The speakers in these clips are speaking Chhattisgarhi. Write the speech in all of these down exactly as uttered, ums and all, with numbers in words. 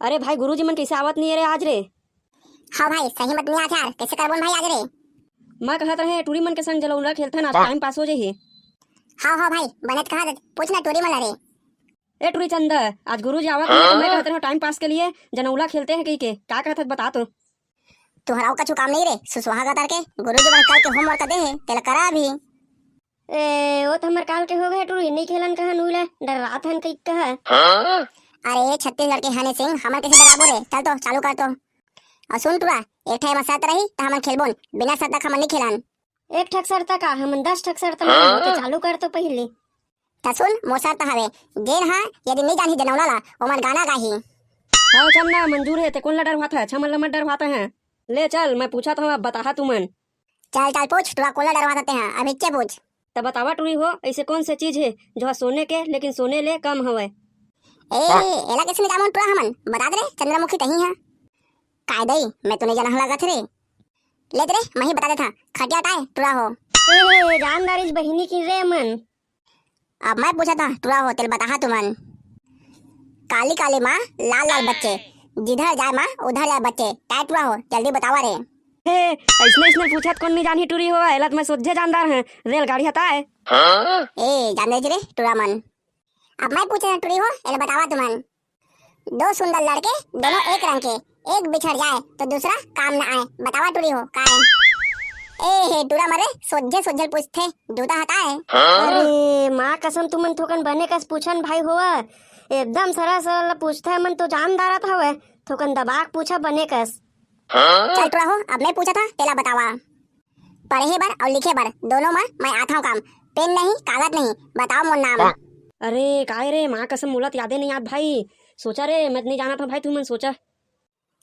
अरे भाई, गुरुजी मन कइसे आवत नहीं रे आज रे? हाँ भाई, सही मत नहीं आज यार, कइसे करबोन भाई आज रे? मैं कहत रहे टूरी मन के संग जनउला खेलथन, आज टाइम पास हो जाही। हाँ हाँ भाई, बने तो कहा, पूछ ना टूरी मन ला रे। ए टूरी चंदा, आज गुरुजी आवत नहीं तो मैं कहत रहे टाइम पास के लिए जनउला खेलते हैं कहिके, का कहत हस बता तो। तुहर अउ कछु काम नहीं रे, सुसुहा गतर के, गुरुजी मन काल के होमवर्क दे हे, तेला करा अभी। ए, वो तो हमर काल के हो गए टूरी, नहीं खेलन कहन उइला, डर्रात हन कहिके कहा। अरे छत्तीसगढ़ के हनी सिंह, हमन कइसे डराबो रे? चल तो, चालू कर तो। अउ सुन टूरा, एक ठे हमर शर्त रही, त हमन खेलबोन, बिना शर्त के हमन नहीं खेलन। एक ठक शर्त का, हमन दस ठक शर्त मान, तो चालू कर तो पहली। त सुन, मोर शर्त हवे, जेन हा यदि नहीं जानही जनउला ला, ओमन गाना गाही। हाँ चल ना, मंजूर हे, ते कोन ला डरवात है, छमन ला मत डरवात है। ले चल, मैं पूछत हूँ, अब बताहा तुमन। चल चल पूछ, टूरा कोन ला डरवात हस तेहा, अब इच्चे पूछ। त बतावा टूरी हो, ऐसे कौन से चीज हे जो हा सोने के लेकिन सोने ले कम हवय? ए, एला कइसे नहीं जानबोन टूरा हमन, बता दे रे, चंद्रमुखी तही हा। काय दई, मैं तो नहीं जानहूँ लागत रे। ले दे रे, मैं ही बता देत हूँ, खटिया ताय टूरा हो। ए, जान डारिस बहिनी कि रे मन। अब मैं पूछत हूँ टूरा हो, तेला बताहा तुमन। काली काली माँ, लाल लाल बच्चे, जिधर जाए माँ उधर जाए बच्चे, काय टूरा हो, जल्दी बतावा रे। हे, अइसने अइसने पूछत कोन नहीं जानही टूरी हो, एला त मैं सोझे जानदार हूँ, रेलगाड़ी हताय। ए, जान दे रे टूरा मन। अब मैं पूछत हूँ टूरी हो, एला बतावा तुमन। दो सुंदर लड़के, दोनों एक रंग के, एक बिछड़ जाए तो दूसरा काम न आए, बतावा टूरी हो, काय? ए हे टूरा मन रे, सोझे सोझे पूछथे, जूता हताय। अरे माँ कसम, तुमन थोकन बने कस पूछन भाई होवा, एकदम सरल सरल ला पूछथे, मन तो जान डारत हवे, थोकन दबा के पूछा बने कस। चल टूरा हो, अब मैं पूछत हूँ, तेला बतावा। पढ़े बर अउ लिखे बर दोनों म मैं आथव काम। पेन नहीं, कागज नहीं, बताओ मोर नाम। अरे काय रे, माँ कसम मोला त यादे नहीं आत भाई। सोचा रे, मैं नहीं जानत हूँ भाई, तुमन सोचा।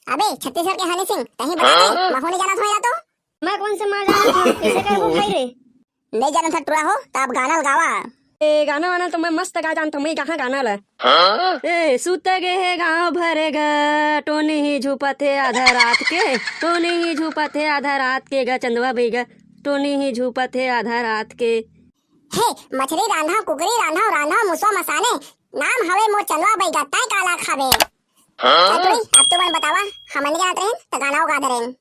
अबे छत्तीसगढ़ के हनी सिंह, तहीं बता दे, महू नहीं जानत हूँ या तो। मैं कौन से माँ जानत हूँ, कैसे करबो भाई रे? नहीं जानत हस टूरा हो, त अब गाना ल गावा। ए, गाना वाना तो मैं मस्त गा जानत हूँ, मैं कहाँ गाना ला। ए, सुत गे हे गाँव भर गा, टोनी ही झुपत हे आधा रात के, टोनी ही झुपत हे आधा रात के गा, चंदवा बइगा, टोनी ही झुपत हे आधा रात के। हे, मछरी रांधव, कुकरी रांधव, रांधव मुसवा मसाने, नाम हवे मोर चंदवा बइगा, तैं काला खाबे? चल टूरी, अब तुमन बतावा, हमन नहीं जानत रहेन, त गाना गा दे रहेन।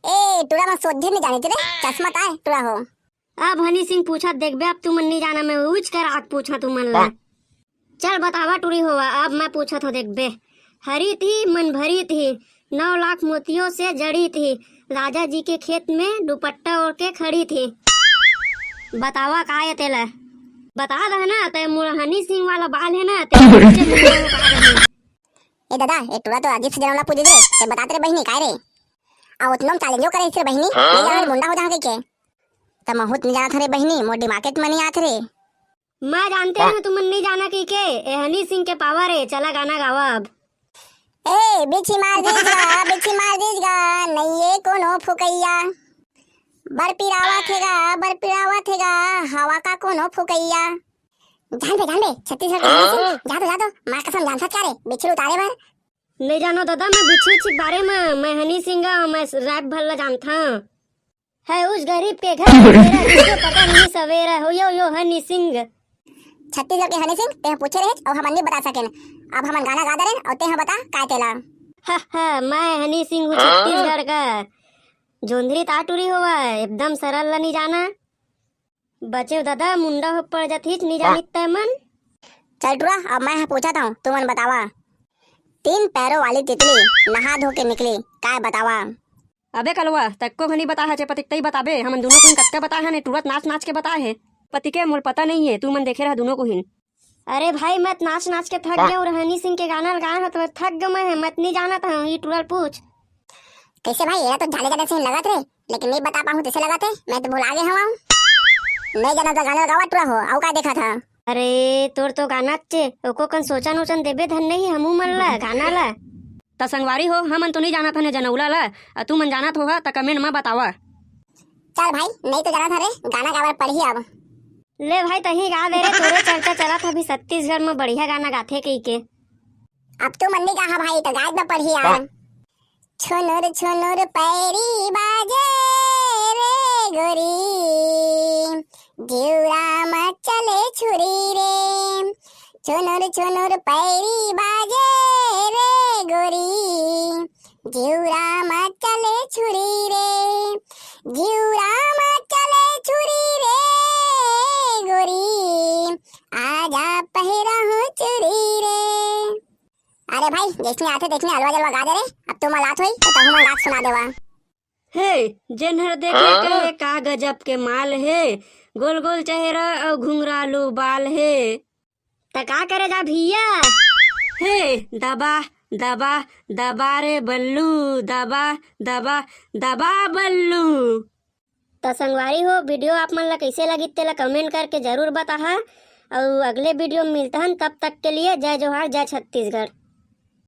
ए, टूरा मन सोझे नहीं जानिस रे, चश्मा ताय टूरा हो। अब हनी सिंह पूछत देखबे, अब तुमन नहीं जाना, मैं उच कर आग पूछा तुमन ला। चल बतावा टूरी होवा, अब मैं पूछत हो देखबे। हरी थी, मन भरी थी, नौ लाख मोतियों से जड़ी थी, राजा जी के खेत में दुपट्टा ओढ़ के खड़ी थी। बतावा का ये तेला? बता दे ना, ते मोर हनी सिंह वाला बाल है ना, ते नीचे मुंह में उतार दे। ए दादा, ए टूरा तो अजीब से जनउला पूछ दे, ते बतात रे बहिनी, काय रे? आ ओतनो में चैलेंजो करे रे बहिनी, नहीं जाना मुंडा हो जहाँ के। त महूत नहीं जाना था रे बहिनी, मोर दिमाग में नहीं आत रे। मैं जानते हूँ तुमन नहीं जाना कहिके, ए हनी सिंह के पावर है, चला गाना गावा अब। ए, बिछी मार दीज गा, बिछी मार दीज गा, नइये कोनो फुकैया। बर पिरावत हे गा, बर पिरावत हे गा, हवा का कोनो फुकैया। जान बे, जान बे, छत्तीसगढ़ के हनी सिंह, जा तो, जा तो, माँ कसम जानत हस का रे, बिछी ल उतारे बर। नहीं जानो दादा, मैं बिछी उछी के बारे में, मैं हनी सिंह, मैं रैप भर ला जानत हूँ। है उस गरीब के घर का बेरा, जिसको पता नहीं सवेरा, हो यो यो हनी सिंह। छत्तीसगढ़ के हनी सिंह, तेह पूछे रहे, अउ हमन नहीं बता सकेन। अब हमन गाना गा दे रहेन, अउ तेह बता, काय तेला? हा, हा, मैं हनी सिंह हूँ छत्तीसगढ़ का। जोंधरी ताटुरी होवा, एकदम सरल ला नहीं जाना। बचेव दादा, मुंडा हो पड़ जात हिच, नहीं जानित तै मन। चल टूरा, अब मैं ह पूछत हूँ, तुमन बतावा। तीन पैरों वाली तितली नहा धो के निकली, काय बतावा? अबे कलवा, तक्को घनी बता है, पतिक तई बताबे, हमन दोनों कुन कतका बता है, ने टूरत नाच नाच के बता है। पति के मोल पता नहीं है, तुमन देखे रहा दोनों को हिन। अरे भाई, मैं त नाच नाच के थक गया हूँ, हनी सिंह के गाना ल गाए हो तो थक गया मैं, मैं त नहीं जानत हूँ, ये टूरा ल पूछ। कैसे भाई, ये तो जाने जाने से ही लगत रे, लेकिन नहीं बता पाऊँ तैसे लगत है, मैं तो भुला गए हूँ। नहीं जाना तो गाना ल गावा टूरा हो, अउ का देखा था? अरे तोर तो गाना चे, ओको कन सोचन ओचन देबे धन नहीं, हमू मन ला गाना ला। त संगवारी हो, हमन तो नहीं जानत हन ए जनउला ला, अ तुमन जानत होहा त कमेंट म बतावा। चल भाई, नहीं तो जानत हरे, गाना गावर पड़ही अब। ले भाई, तही गा दे रे, तोरे चर्चा चलत ह अभी छत्तीसगढ़ म बढ़िया गाना गाथे कहिके। अब तुमन नहीं गाहा भाई, तो गाय बर पड़ही अब। छुनुर छुनुर पैरी बाजे रे गोरी, जिउरा म चले छुरी रे। छुनुर छुनुर पैरी बाजे रे गोरी, जिउरा म चले छुरी रे, जिउरा म चले छुरी रे गोरी, आजा पहिरहूँ चुरी रे। अरे भाई, जैसने आथे तैसने अलवा जलवा गा दे रे। अब तो मलात होई तो तहू मन गा के सुना देवा। हे, जेन हर देखे कहे का गजब के माल हे, गोल गोल चेहरा अउ घुंघरालू बाल हे। त का करे जा भैया? हे, दबा दबा दबा रे बल्लू, दबा दबा दबा बल्लू। त संगवारी हो, वीडियो आप मन ला कैसे लगी तेला कमेंट करके जरूर बताहा। अउ अगले वीडियो में मिलता हन, तब तक के लिए जय जोहार, जय छत्तीसगढ़।